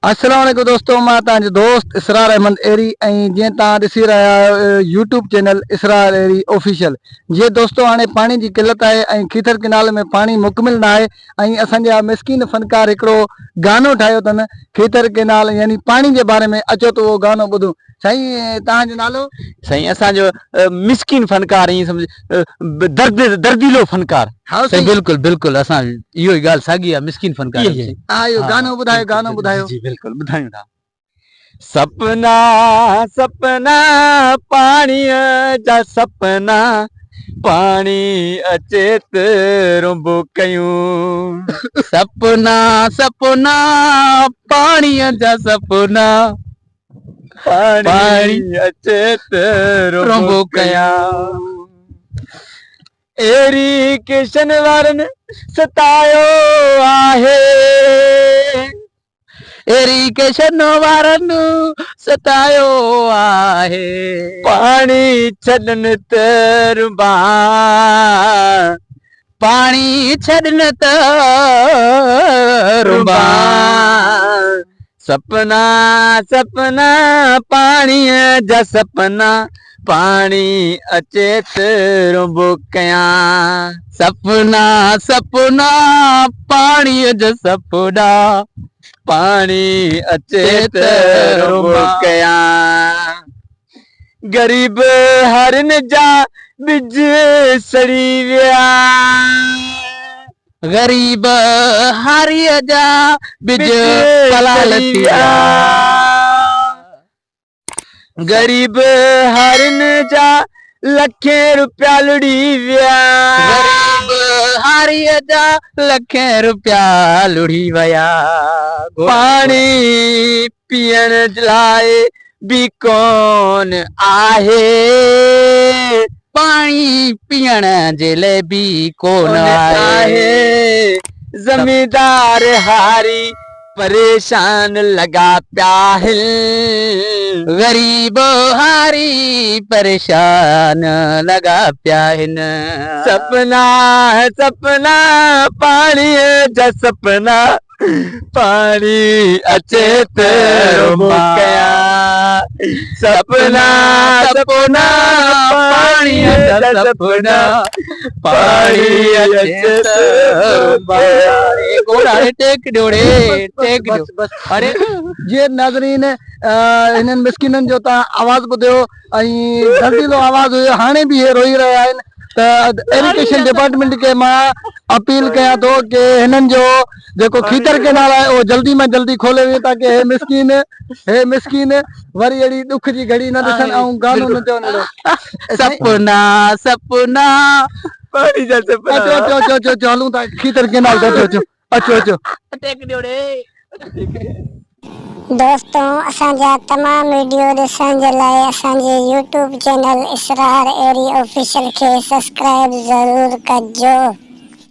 السلام عليڪم دوستو مان توهان جو دوست اسرار احمد ايري ۽ جيئن توهان ڏسي رهيا آهيو YouTube channel Israr Ahri official جيئن دوستو هاڻي پاڻي جي قلت آهي ۽ کيٿر ڪينال ۾ پاڻي مڪمل نه آهي ۽ اسان جا مسڪين فنڪار هڪڙو گانو ٺاهيو اٿن کيٿر ڪينال يعني پاڻي جي باري ۾ اچو ته اهو گانو ٻڌون سائين توهان جو نالو؟ سائين اسان جو مسڪين فنڪار ائين سمجھ درد درديلو فنڪار. ها سائين بلڪل بلڪل اسان اهو ئي ڳالهه ساڳي آ مسڪين فنڪار آهيون سائين. ها اهو گانو ٻڌايو گانو ٻڌايو. جي بلڪل ٻڌايون ٿا. سپنا سپنا پاڻيء جا سپنا پاڻي اچي ته رنبو ڪيون. سپنا سپنا پاڻيء جا سپنا. پاڻي اچي ته رنبو ڪيان. ايري ڪشن وارن ستايو آهي. ايري ڪشن وارن ستايو آهي. پاڻي ڇڏن ته رنبا. پاڻي ڇڏن ته رنبا. سپنا سپنا پاڻيء جا سپنا پاڻي اچي ته رنبو ڪيان. سپنا سپنا پاڻيء جا سپنا پاڻي اچي ته رنبو ڪيان. غريب هارين جا ٻج سڙي ويا. غريب هاريء جا ٻج پلال ٿي ويا. غريب هارين جا لکين روپيا لڙهي ويا. غريب هاريء جا لکين روپيا لڙهي ويا. پاڻي پيئڻ لاء به ڪونه آهي. پاڻي پيئڻ جي لئه به ڪونه آهي. زميندار هاري پريشان لڳا پيا آهن. غريب هاري پريشان لڳا پيا آهن. سپنا سپنا پاڻيء جا سپنا. پاڻي اچي ته رنبو ڪيان سپنا سپنا پاڻي جا سپنا پاڻي اچي ته رنبو ڪيان. اري ٽيڪ ڏيو ڙي ٽيڪ ڏيو اري جي ناظرين هنن مسڪينن جو تان آواز ٻڌيو ۽ درديلو آواز هيو هاڻي به هي روئي رهيا آهن ته ايريگيشن ڊپارٽمينٽ کي مان اپيل ڪيان ٿو ڪي هنن جو جيڪو کيتر ڪينال آهي اهو جلدي مان جلدي کولي وڃي تاڪي هي مسڪين هي مسڪين وري اهڙي ڏک جي گهڙي نه ڏسن ۽ گانو نه چون اهڙو سپنا سپنا پاڻي جا سپنا اچو اچو اچو اچو اچو هلون ٿا کيتر ڪينال تي اچو اچو اچو اچو ٽيڪ ڏيو ڙي دوستو اسان جا تمام وڊيو ڏسڻ جي لاء اسان جي YouTube channel Israr Ahri official کي سبسڪرائب ضرور ڪجو.